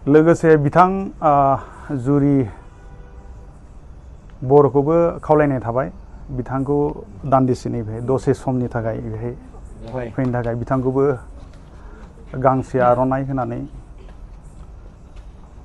लोगोसे बिथां जुरि बर'खौबो खावलायनाय थाबाय बिथांखौ दान्दिसेनि बेहाय दसे समनि थाखाय बेहाय फैनो थाखाय बिथांखौबो गांसे आर'नाइ होनानै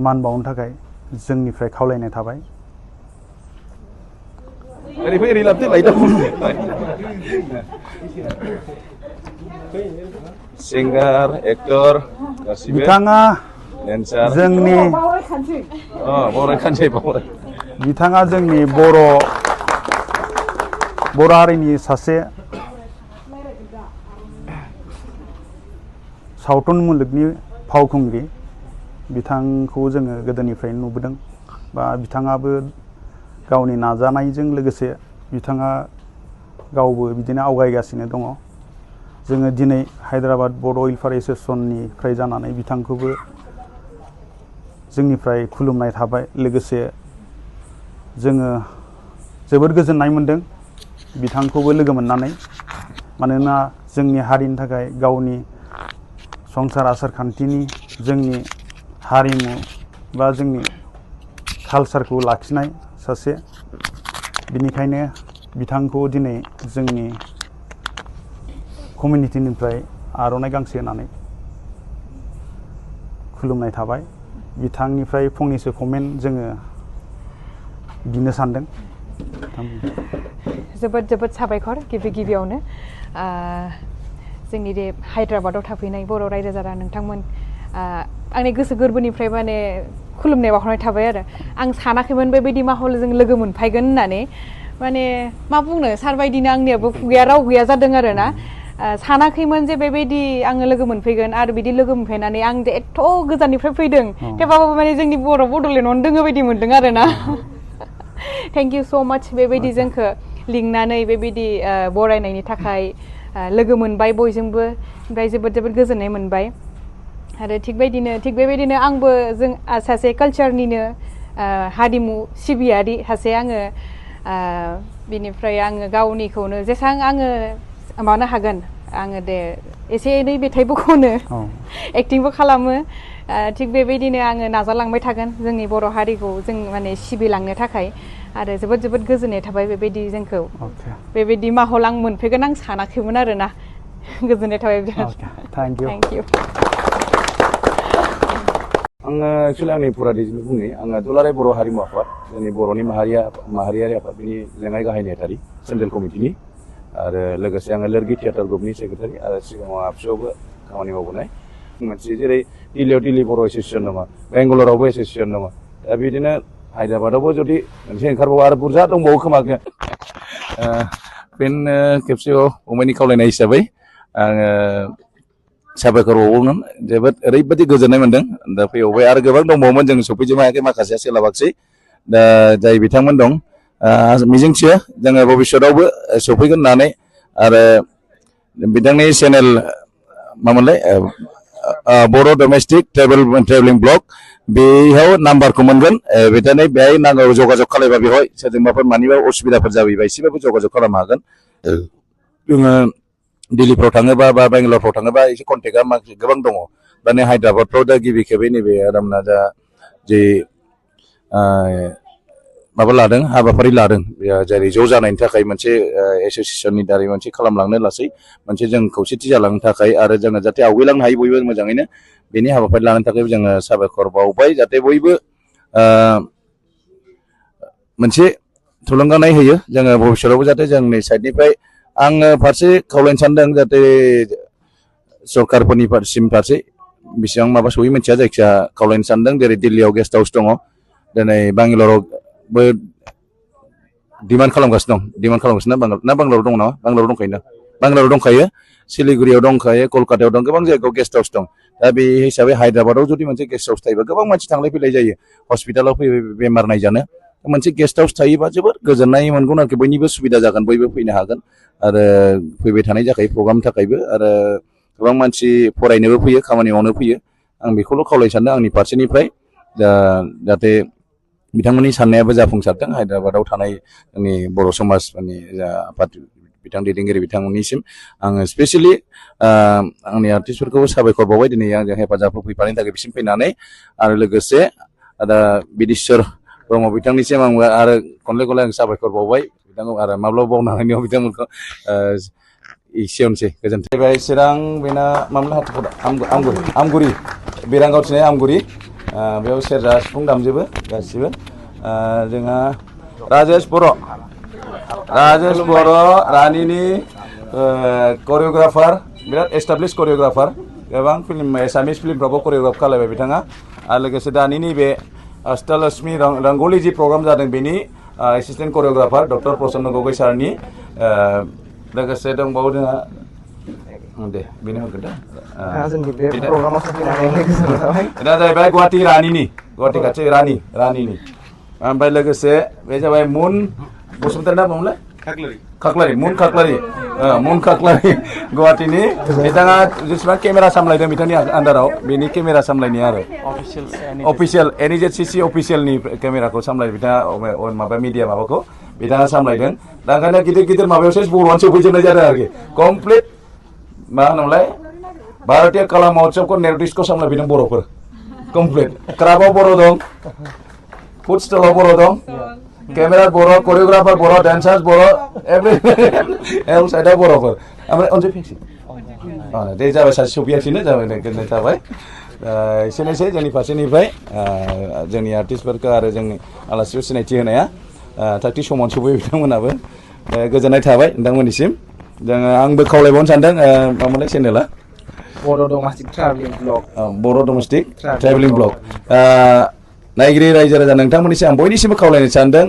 मान बावनो थाखाय जोंनिफ्राय खावलायनाय थाबाय सिंगार एक्टर बिथाङा जोंनि बिथाङा जोंनि बर' हारिनि सासे सावथुन मुलुगनि फावखुंग्रि बिथांखौ जोङो गोदोनिफ्रायनो नुबोदों बा बिथाङाबो गावनि नाजानायजों लोगोसे बिथाङा गावबो बिदिनो आवगायगासिनो दङ जोङो दिनै हायद्राबाद बड' वेलफेयार एस'सिएशननिफ्राय जानानै बिथांखौबो जोंनिफ्राय खुलुमनाय थाबाय लोगोसे जोङो जोबोद गोजोननाय मोनदों बिथांखौबो लोगो मोननानै मानोना जोंनि हारिनि थाखाय गावनि संसार आसारखान्थिनि जोंनि हारिमु बा जोंनि कालचारखौ लाखिनाय सासे बिनिखायनो बिथांखौ दिनै जोंनि कमिउनिटिनिफ्राय आर'नाइ गांसे होनानै खुलुमनाय थाबाय बिथांनिफ्राय फंनैसो कमेन्ट जोङो बिनो सानदों जोबोद जोबोद साबायखर गिबियावनो जोंनि बे हायद्राबादाव थाफैनाय बर' रायजो राजा नोंथांमोन आंनि गोसो गोरबोनिफ्राय माने खुलुमनाय बावहरनाय थाबाय आरो आं सानाखैमोन बेबायदि माहौलजों लोगो मोनफैगोन होननानै माने मा बुंनो सार बायदिनो आंनियाबो खुगाया राव गैया जादों आरो ना सानाखैमोन जे बेबायदि आङो लोगो मोनफैगोन आरो बिदि लोगो मोनफैनानै आं जे एथ' गोजाननिफ्राय फैदों थेवबाबो माने जोंनि बर' बड'लेण्डआवनो दोङो बायदि मोनदों आरो ना थेंक इउ स' माच बेबायदि जोंखौ लिंनानै बेबायदि बरायनायनि थाखाय लोगो मोनबाय बयजोंबो ओमफ्राय जोबोद जोबोद गोजोननाय मोनबाय आरो थिग बेबायदिनो आंबो जों सासे कालचारनिनो हारिमु सिबियारि सासे आङो बिनिफ्राय आङो गावनिखौनो जेसां आङो माबानो हागोन आङो दे एसे एनै मेथाइबो खनो एक्टिंबो खालामो थिग बेबायदिनो आङो नाजालांबाय थागोन जोंनि बर' हारिखौ जों माने सिबिलांनो थाखाय आरो जोबोद जोबोद गोजोननाय थाबाय बेबायदि जोंखौ बेबायदि माहौल आं मोनफैगोन आं सानाखैमोन आरो ना गोजोननाय थाबाय बिराद थेंक इउ आङो एक्चुअलि आंनि फुरा डिजिटल बुङो आङो दुलाराय बर' हारिमु आफाद जोंनि बर'नि माहारियारि आफाद बिनि लेङाइ गाहाय नेहाथारि सेन्ट्रेल कमिटिनि आरो लोगोसे आङो लोरगि थियेटार ग्रुपनि सेक्रेटारि आरो सिगाङाव आबसुआवबो खामानि मावबोनाय मोनसे जेरै दिल्लीयाव दिल्ली बर' एस'सिएसन दङ बेंगालरावबो एस'सिएसन दङ दा बिदिनो हायद्राबादावबो जुदि मोनसे ओंखारबावो आरो बुरजा दंबावो खोमा फिन खेबसेयाव फंबायनि खावलायनाय हिसाबै आङो साबायखर बावोमोन जोबोद ओरैबायदि गोजोननाय मोनदों दा फैबावबाय आरो गोबां दंबावोमोन जों सफैजोबनो हायाखै माखासेया सोलाबाखिसै दा जाय बिथांमोन दं मिजिंथियो जोङो भबिष्यतआवबो सफैगोन होननानै आरो बिथांनि चेनेल मामोनलाय बर' डमेस्टिक ट्रेभेलिं ब्लग बेयाव नाम्बारखौ मोनगोन बिथांनि बेहाय नांगौ जगाजग खालामबा बेवहाय सोरजोंबाफोर मानिबा असुबिदाफोर जाबोयोबा एसेबाबो जगाजग खालामनो हागोन जोङो दिल्लीफ्राव थाङोबा बा बेंगालरफ्राव थाङोबा एसे कन्टेक्टआ माखासे गोबां दङ दा नै हायद्राबादफ्राव दा गिबि खेबै नैबे आरामना दा जे माबा लादों हाबाफारि लादों जेरै ज' जानायनि थाखाय मोनसे एस'सिएसननि दारै मोनसे खालामलांनो लासै मोनसे जों खौसेथि जालांनो थाखाय आरो जोङो जाहाथे आवगायलांनो हायो बयबो मोजाङैनो बेनि हाबाफारि लानो थाखाय जोङो साबायखर बावबाय जाहाथे बयबो मोनसे थुलुंगानाय होयो जोङो भबिष्यतआवबो जाहाथे जोंनि साइडनिफ्राय आङो फारसे खावलायनो सानदों जाहाथे सरकारफोरनि फारसे बेसेबां माबा सहै मिथिया जायखिया खावलायनो सानदों जेरै दिल्लीयाव गेस्ट हाउस दङ दिनै बांगालरावबो डिमान्ड खालामगासिनो ना बांगालराव दङ नामा बांगालराव दंखायो सिलिगुरियाव दंखायो कलकातायाव दं गोबां जायगायाव गेस्ट हाउस दं दा बे हिसाबै हायद्राबादाव जुदि मोनसे गेस्ट हाउस थायोबा गोबां मानसि थांलाय फैलाय जायो हस्पिटालाव फैबाय बेमार नायजानो मोनसे गेस्ट हाउस थायोबा जोबोद गोजोननाय मोनगोन आरोखि बयनिबो सुबिदा जागोन बयबो फैनो हागोन आरो फैबाय थानाय जाखायो प्रग्रामनि थाखायबो आरो गोबां मानसि फरायनोबो फैयो खामानि मावनो फैयो आं बेखौल' खावलायनो सानदों आंनि फारसेनिफ्राय जाहाथे बिथांमोननि साननायाबो जाफुंसारदों हायद्राबादाव थानाय जोंनि बर' समाजनि जा आफाद बिथां दैदेनगिरि बिथांमोननिसिम आङो स्पेसियेलि आंनि आर्टिस्टफोरखौ साबायखर बावबाय दिनै आंजों हेफाजाब होफैफानायनि थाखाय बिसिम फैनानै आरो लोगोसे दा बिदेश्वर ब्रह्म बिथांनिसिम आंबो आरो खनले खनले आं साबायखर बावबाय बिथांखौ आरो माब्लाबा बावनो हानायनियाव बिथांमोनखौ एसेयावनोसै गोजोन्थों। जाहैबाय चिरां बेना मामला हाथखदा आमगुरि बिरांगाव थिनाय आमगुरि बेयाव सेरजा सिफुं दामजोबो गासिबो जोंहा राजेश बर' रानिनि करिय'ग्राफार बिराद एस्टाब्लिश करिय'ग्राफार गोबां फिल्म एसामिस फिल्मफ्रावबो करिय'ग्राफ खालामबाय बिथाङा आरो लोगोसे दानि नैबे अष्टलक्ष्मी रंग'लि जि प्रग्राम जादों बेनि एसिस्टेन्ट करिय'ग्राफार डक्टर प्रसन्न गगৈ सारनि लोगोसे दंबावो जोंहा दे बेनो होगोन दा दा जाहैबाय गुवाहाटि खाथि रानिनि ओमफ्राय लोगोसे बे जाबाय मुन बसुमतारी ना बुङोमोनलाय खाख्लारि मुन खाख्लारि गुवाहाटिनि बिथाङा जेसेबां केमेरा सामलायदों बिथांनि आन्दाराव बेनि केमेरा सामलायनाया आरो अफिसियेल NEZCC अफिसियेलनि केमेराखौ सामलायदों बिथाङा माबा मिडिया माबाखौ बिथाङा सामलायदों दा ओंखायनो गिदिर माबायावसो बर'आनो सौफैजोबनाय जादों आरोखि कमप्लिट मा होनोमोनलाय भारतीय कला महोत्सवखौ निर्दिष्टखौ सामलायफैदों बर'फोर कमप्लिट क्राबाव बर' दं फुड स्टलाव बर' दं केमेरा बर' करिय'ग्राफार बर' डान्सार्स बर' एभ्रि साइडआव बर'फोर ओमफ्राय अनजय फेक्सि दे जाबाय सासे सफैयाखैनो जाबाय गोजोननाय थाबाय एसेनोसै जोंनि फारसेनिफ्राय जोंनि आर्टिस्टफोरखौ आरो जोंनि आलासिखौ सिनायथि होनाया थागथि समाव सफैयो बिथांमोनाबो गोजोननाय थाबाय नोंथांमोननिसिम जोङो आंबो खावलायबावनो सानदों मामोनलाय चेनेला बर' डमेस्टिक ट्रेभेलिं ब्लग नायगिरि रायजो राजा नोंथांमोननिसिम आं बयनिसिमबो खावलायनो सानदों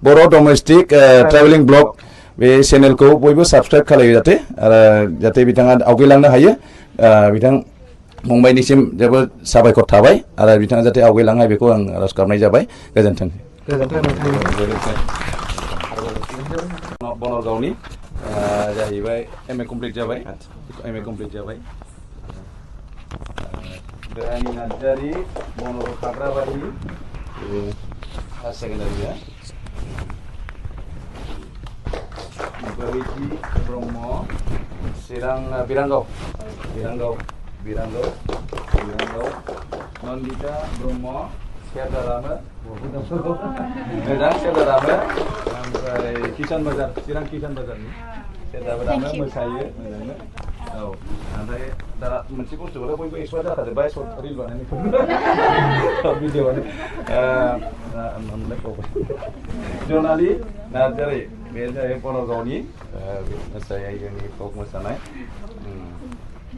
बर' डमेस्टिक ट्रेभेलिं ब्लग बे चेनेलखौ बयबो साबस्क्राइब खालायो जाहाथे बिथाङा आवगायलांनो हायो बिथां फंबायनिसिम जोबोद साबायखर थाबाय आरो बिथाङा जाहाथे आवगायलांनो हायो बेखौ आं आरज गाबनाय जाबाय गोजोन्थों बनरगावनि जाहैबाय MA कमप्लिट जाबाय दोरानि नार्जारि बनर खाग्राबारि हायार सेकेन्डारिया बैथि ब्रह्म चिरां बिरांगाव नन्दिता ब्रह्म सेरदारामो ओमफ्राय किसान बाजार चिरां किसान बाजारनि सेरदारामो मोसायो मोजांनो औ ओमफ्राय दा मोनसे बुस्थुखौथ' बयबो एक्सपार्ट जाखाजोब्बाय सर्ट रिल बानायनाय भिडिअ'आनो जनालि नार्जारि बे जाहैबाय बनरगावनि मोसायो जोंनि फक मोसानाय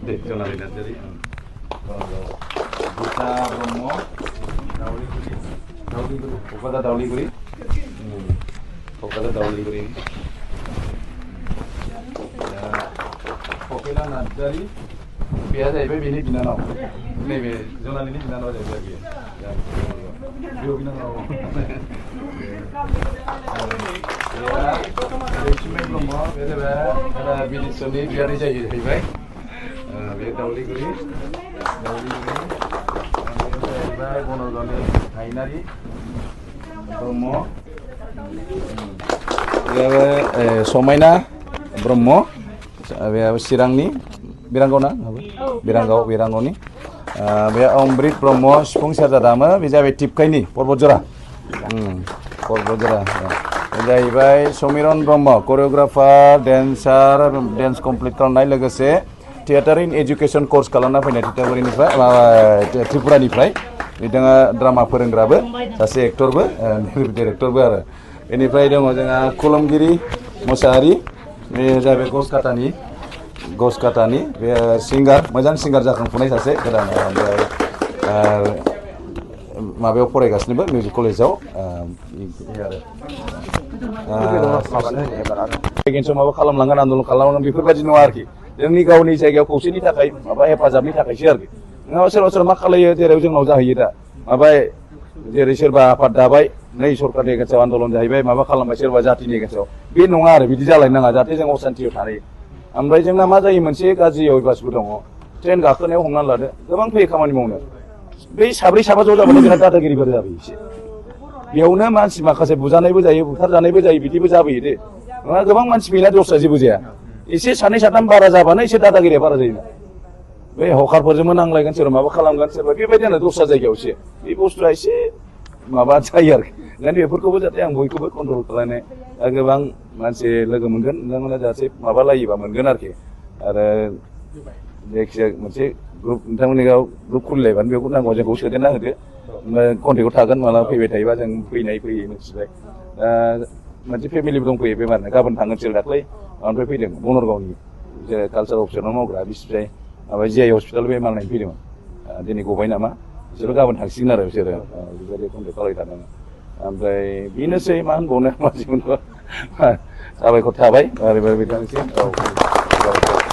दे जनालि नार्जारि बनरगाव गीता ब्रह्म क'क्राझार दावलिगुरि कपिला नार्जारि बेहा जाहैबाय बेनि बिनानाव नैबे जनालिनि बिनानाव जाहैबाय बेयो बिनानाव ब्रह्म बे जाहैबाय बिदेश्वरनि बियादै जाहैबाय बे दावलिगुरि जाहैबाय बनरगावनि हायनारि ब्रह्म समायना ब्रह्म बे चिरांनि बिरांगावनि बे अमृत ब्रह्म सिफुं सेरजा दामो बे जाबाय टिपकाइनि पर्बतजरा बे जाहैबाय Samiran Brahma choreographer dance complete खालामनाय लोगोसे थियेटार इन एजुकेसन कर्स खालामना फैनाय त्रिपुरानिफ्राय बिथाङा ड्रामा फोरोंग्राबो सासे एक्टरबो डिरेक्टरबो आरो बेनिफ्राय दङ जोंहा खुलुमगिरि मोसाहारि बे जाहैबाय गसकाटानि बे मोजां सिंगार जाखांफुनाय सासे गोदान माबायाव फरायगासिनोबो मिउजिक कलेजाव माबा खालामलांगोन आन्दलन खालामलांगोन बेफोरबायदि नङा आरोखि जोंनि गावनि जायगायाव खौसेनि थाखाय माबा हेफाजाबनि थाखायसो आरोखि नङाबा सोरबा मा खालायो जेराव जोंनाव जाहैयो दा माबा जेरै सोरबा आफाद दाबाय नै सरकारनि एगेन्स्टआव आन्दलन जाहैबाय माबा खालामबाय सोरबा जातिनि एगेन्स्टआव बे नङा आरो बिदि जालायनो नाङा जाहाथे जों असान्थियाव थायो ओमफ्राय जोंना मा जायो मोनसे गाज्रि अयभासबो दङ ट्रेन गाखोनायाव हमनानै लादो गोबां फैयो खामानि मावनो बै साब्रै साबा ज' जाबाथाय बिराद दादागिरिफोर जाबोयो एसे बेयावनो मानसि माखासे बुजानायबो जायो बुथारजानायबो जायो बिदिबो जाबोयो दे नङा गोबां मानसि फैना दस्रा जेबो जाया एसे सानै साथाम बारा जाबानो एसे दादागिरिया बारा जायो बे हकारफोरजोंबो नांलायगोन सोरबा माबा खालामगोन सोरबा बेबायदिनो दस्रा जायगायावसो बे बुस्थुआ एसे माबा जायो आरोखि ओंखायनो बेफोरखौबो जाहाथे आं बयखौबो कन्ट्रल खालामनाय गोबां मानसि लोगो मोनगोन नोंथांमोना जाहाथे माबा लायोबा मोनगोन आरोखि आरो जायखिजाया मोनसे ग्रुप नोंथांमोननि ग्रुप खुलिलायबानो बेखौ नांगौ जोंखौ सोदेरना होदो कन्टेक्टआव थागोन मालाबा फैबाय थायोबा जों फैयो मिथिबाय दा मोनसे फेमिलिबो दंफैयो बेमारनो गाबोन थांगोन सोर दाख्लै माबानिफ्राय फैदों बनरगावनि जे कालसार अफिसाराव मावग्रा बिसिफ्राय माबा जिआइ हस्पिटाल बेमार नायनो फैदोंमोन दिनै गबाय नामा बिसोरो गाबोन थांसिगोन आरो बिसोरो बेबायदि कन्टेक्ट खालामबाय थादों ओमफ्राय बेनोसै मा होनबावनो मानसिखौनो साबायखर थाबाय ओरैबायदि बिथांनिसिम औ